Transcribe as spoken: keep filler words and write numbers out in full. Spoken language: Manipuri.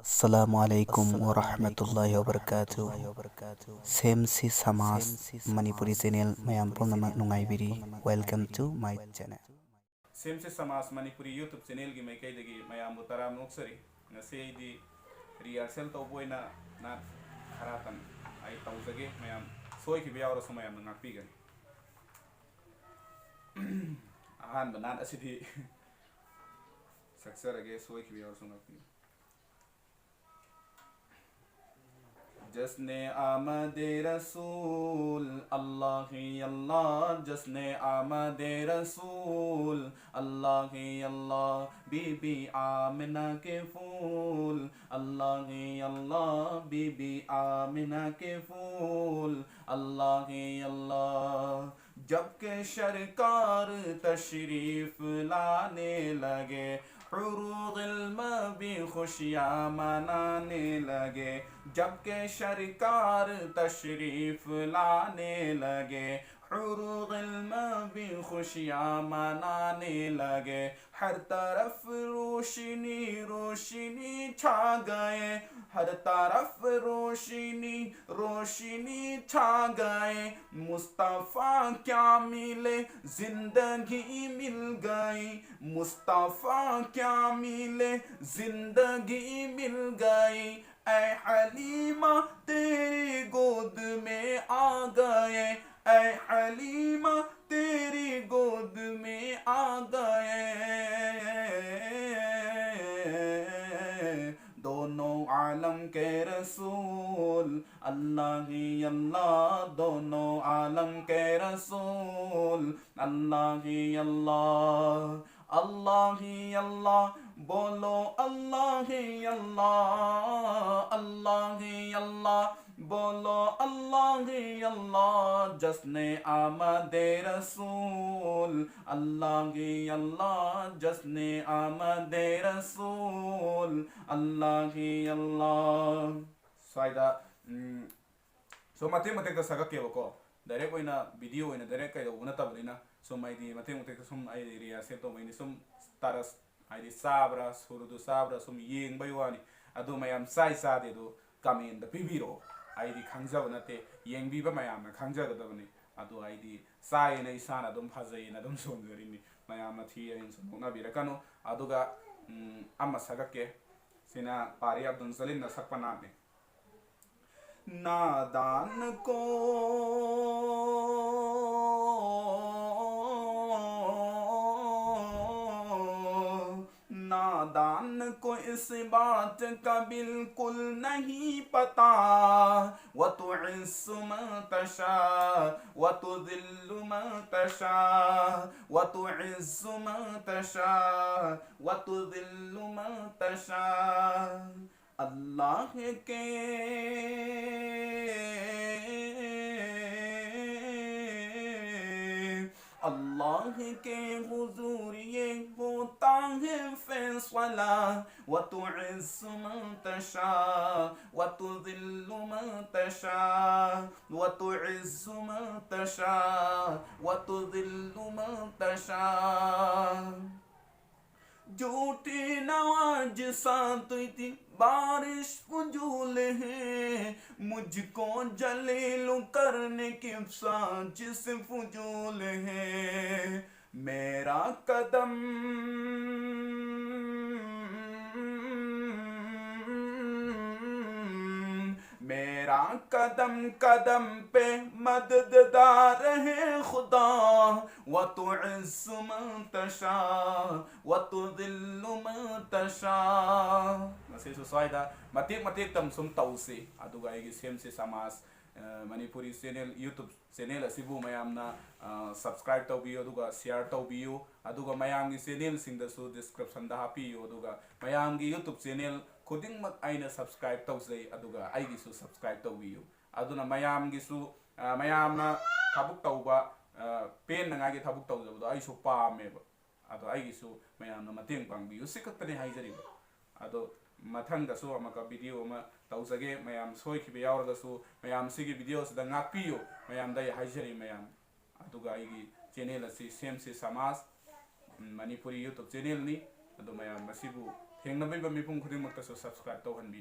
ꯑꯁꯂꯥꯃꯨ ꯑꯂꯥꯏꯀꯨꯝ ꯋꯔꯍꯃꯇꯨꯜꯂꯥꯍꯤ ꯋꯕꯔꯀꯥꯇꯨ꯫ ꯁꯦꯝꯁꯤ ꯁꯃꯥꯖ ꯃꯅꯤꯄꯨꯔꯤ ꯆꯦꯅꯦꯜ ꯃꯌꯥꯝ ꯄꯨꯝꯅꯃꯛ ꯅꯨꯡꯉꯥꯏꯕꯤꯔꯤ꯫ Welcome to my channel. ꯁꯦꯝꯁꯤ ꯁꯃꯥꯖ ꯃꯅꯤꯄꯨꯔꯤ YouTube ꯆꯦꯅꯦꯜꯒꯤ ꯃꯥꯏꯀꯩꯗꯒꯤ ꯃꯌꯥꯝꯕꯨ ꯇꯔꯥꯝꯅ ꯑꯣꯛꯆꯔꯤ꯫ ꯉꯁꯤ ꯑꯩꯗꯤ ꯔꯤꯍꯔꯁꯦꯜ ꯇꯧꯕ ꯑꯣꯏꯅ ꯅꯥꯠ ꯈꯔꯇꯪ ꯑꯩ ꯇꯧꯖꯒꯦ꯫ ꯃꯌꯥꯝ ꯁꯣꯏꯈꯤꯕ ꯌꯥꯎꯔꯁꯨ ꯃꯌꯥꯝꯅ ꯉꯥꯛꯄꯤꯒꯅꯤ꯫ ꯑꯍꯥꯟꯕ ꯅꯥꯠ ꯑꯁꯤꯗꯤ ꯁꯛꯆꯔꯒꯦ, ꯁꯣꯏꯈꯤꯕ ꯌꯥꯎꯔꯁꯨ ꯉꯥꯛꯄꯤꯌꯨ꯫ جشن آمد رسول، اللہ ہی اللہ، جشن آمد رسول، اللہ ہی اللہ، بی بی آمنہ کے پھول، اللہ ہی اللہ، بی بی آمنہ کے پھول، اللہ ہی اللہ۔ جب کہ سرکار تشریف لانے لگے، حور و غلمان بھی خوشیاں منانے لگے۔ جب کہ سرکار تشریف لانے لگے، حور و غلمان بھی خوشیاں منانے لگے۔ ہر طرف روشنی روشنی چھا گئے، ہر طرف روشنی روشنی چھا گئے۔ مصطفیٰ کیا ملے، زندگی مل گئی، مصطفیٰ کیا ملے، زندگی مل گئی۔ اے حلیمہ، تیری گود میں آ گئے، اے حلیمہ، تیری گود میں آ گئے۔ دونوں عالم کے رسول، اللہ ہی اللہ، دونوں عالم کے رسول، اللہ ہی اللہ، اللہ ہی اللہ، بولو اللہ ہی اللہ، اللہ ہی اللہ، بولو اللہ ہی اللہ۔ جشن آمد رسول، اللہ ہی اللہ، جشن آمد رسول، اللہ ہی اللہ۔ ꯁ꯭ꯋꯥꯏꯗ, ꯎꯝ, ꯁꯨꯝ ꯃꯇꯦꯛ ꯃꯇꯦꯛꯇ ꯁꯛꯂꯛꯀꯦꯕꯀꯣ꯫ ꯗꯥꯏꯔꯦꯛ ꯑꯣꯏꯅ ꯚꯤꯗꯤꯑꯣ ꯑꯣꯏꯅ ꯗꯥꯏꯔꯦꯛ ꯀꯩꯗꯧꯕ ꯅꯠꯇꯕꯅꯤꯅ, ꯁꯨꯝ ꯑꯩꯗꯤ ꯃꯇꯦꯛ ꯃꯇꯦꯛꯇ ꯁꯨꯝ ꯑꯩ ꯔꯤꯍꯔꯁꯦꯜ ꯇꯧꯕꯩꯅꯤ꯫ ꯁꯨꯝ ꯇꯔꯁ, ꯍꯥꯏꯗꯤ ꯆꯥꯕ꯭ꯔꯥ, ꯁꯨꯔꯗꯨ ꯆꯥꯕ꯭ꯔꯥ, ꯁꯨꯝ ꯌꯦꯡꯕꯩ ꯋꯥꯅꯤ꯫ ꯑꯗꯨ ꯃꯌꯥꯝ ꯆꯥꯏ ꯆꯥꯗꯦ ꯑꯗꯨ comment ꯄꯤꯕꯤꯔꯛꯑꯣ꯫ ꯑꯩꯗꯤ ꯈꯪꯖꯕ ꯅꯠꯇꯦ, ꯌꯦꯡꯕꯤꯕ ꯃꯌꯥꯝꯅ ꯈꯪꯖꯒꯗꯕꯅꯤ꯫ ꯑꯗꯨ ꯑꯩꯗꯤ ꯆꯥꯏꯌꯦꯅ ꯏꯁꯥꯅ ꯑꯗꯨꯝ ꯐꯖꯩꯌꯦꯅ ꯑꯗꯨꯝ ꯁꯣꯟꯖꯔꯤꯅꯤ꯫ ꯃꯌꯥꯝꯅ ꯊꯤ ꯍꯥꯏꯅꯁꯨ ꯅꯣꯛꯅꯕꯤꯔꯛꯀꯅꯨ꯫ ꯑꯗꯨꯒ ꯎꯝ, ꯑꯃ ꯁꯛꯂꯛꯀꯦ꯫ ꯁꯤꯅ ꯄꯥꯔꯤ ꯑꯕꯗꯨꯜ ꯖꯂꯤꯜꯅ ꯁꯛꯄ ꯅꯥꯠꯅꯤ꯫ نادان کو، نادان کو اس بات کا بالکل نہیں پتا۔ وتعز من تشاء وتذل من تشاء، وتعز من تشاء وتذل من تشاء۔ اللہ کے، اللہ کے حضور یہ ہوتا ہے فیصلہ۔ وتعز من تشاء وتذل من تشاء، وتعز من تشاء وتذل من تشاء۔ جھوٹی نوازشاں تو اتنی بارش فضول ہے، مجھ کو ذلیل کرنے کی سازش فضول ہے۔ میرا قدم، میرا قدم قدم پہ مددگار ہے خدا۔ وتعز من تشاء وتذل من تشاء꯫ ꯉꯁꯤꯁꯨ ꯁ꯭ꯋꯥꯏꯗ ꯃꯇꯦꯛ ꯃꯇꯦꯛꯇꯪ ꯁꯨꯝ ꯇꯧꯁꯤ꯫ ꯑꯗꯨꯒ ꯑꯩꯒꯤ ꯁꯦꯝꯁꯤ ꯁꯃꯥꯖ, ꯑ, ꯃꯅꯤꯄꯨꯔꯤ channel, YouTube channel ꯑꯁꯤꯕꯨ ꯃꯌꯥꯝꯅ, ꯑ, subscribe ꯇꯧꯕꯤꯌꯨ, ꯑꯗꯨꯒ share ꯇꯧꯕꯤꯌꯨ, ꯑꯗꯨꯒ ꯃꯌꯥꯝꯒꯤ channelꯁꯤꯡꯗꯁꯨ descriptionꯗ ꯍꯥꯞꯄꯤꯌꯨ, ꯑꯗꯨꯒ ꯃꯌꯥꯝꯒꯤ YouTube channel ꯈꯨꯗꯤꯡꯃꯛ ꯑꯩꯅ subscribe ꯇꯧꯖꯩ, ꯑꯗꯨꯒ ꯑꯩꯒꯤꯁꯨ subscribe ꯇꯧꯕꯤꯌꯨ꯫ ꯑꯗꯨꯅ ꯃꯌꯥꯝꯒꯤꯁꯨ, ꯑ, ꯃꯌꯥꯝꯅ ꯊꯕꯛ ꯇꯧꯕ, ꯑ, ꯄꯦꯟꯅꯉꯥꯏꯒꯤ ꯊꯕꯛ ꯇꯧꯖꯕꯗꯣ ꯑꯩꯁꯨ ꯄꯥꯝꯃꯦꯕ꯫ ꯑꯗꯣ ꯑꯩꯒꯤꯁꯨ ꯃꯌꯥꯝꯅ ꯃꯇꯦꯡ ꯄꯥꯡꯕꯤꯌꯨ, ꯁꯤ ꯈꯛꯇꯅꯤ ꯍꯥꯏꯖꯔꯤꯕ꯫ ꯑꯗꯣ ꯃꯊꯪꯗꯁꯨ ꯑꯃꯨꯛꯀ video ꯑꯃ ꯇꯧꯖꯒꯦ꯫ ꯃꯌꯥꯝ ꯁꯣꯏꯈꯤꯕ ꯌꯥꯎꯔꯒꯁꯨ ꯃꯌꯥꯝ ꯁꯤꯒꯤ videoꯁꯤꯗ ꯉꯥꯛꯄꯤꯌꯨ꯫ ꯃꯌꯥꯝꯗ ꯑꯩ ꯍꯥꯏꯖꯔꯤ ꯃꯌꯥꯝ꯫ ꯑꯗꯨꯒ ꯑꯩꯒꯤ channel ꯑꯁꯤ ꯁꯦꯝꯁꯤ ꯁꯃꯥꯖ, ꯎꯝ, ꯃꯅꯤꯄꯨꯔꯤ YouTube channelꯅꯤ꯫ ꯑꯗꯣ ꯃꯌꯥꯝ ꯃꯁꯤꯕꯨ ꯊꯦꯡꯅꯕꯤꯕ ꯃꯤꯄꯨꯝ ꯈꯨꯗꯤꯡꯃꯛꯇꯁꯨ subscribe ꯇꯧꯍꯟꯕꯤꯌꯨ꯫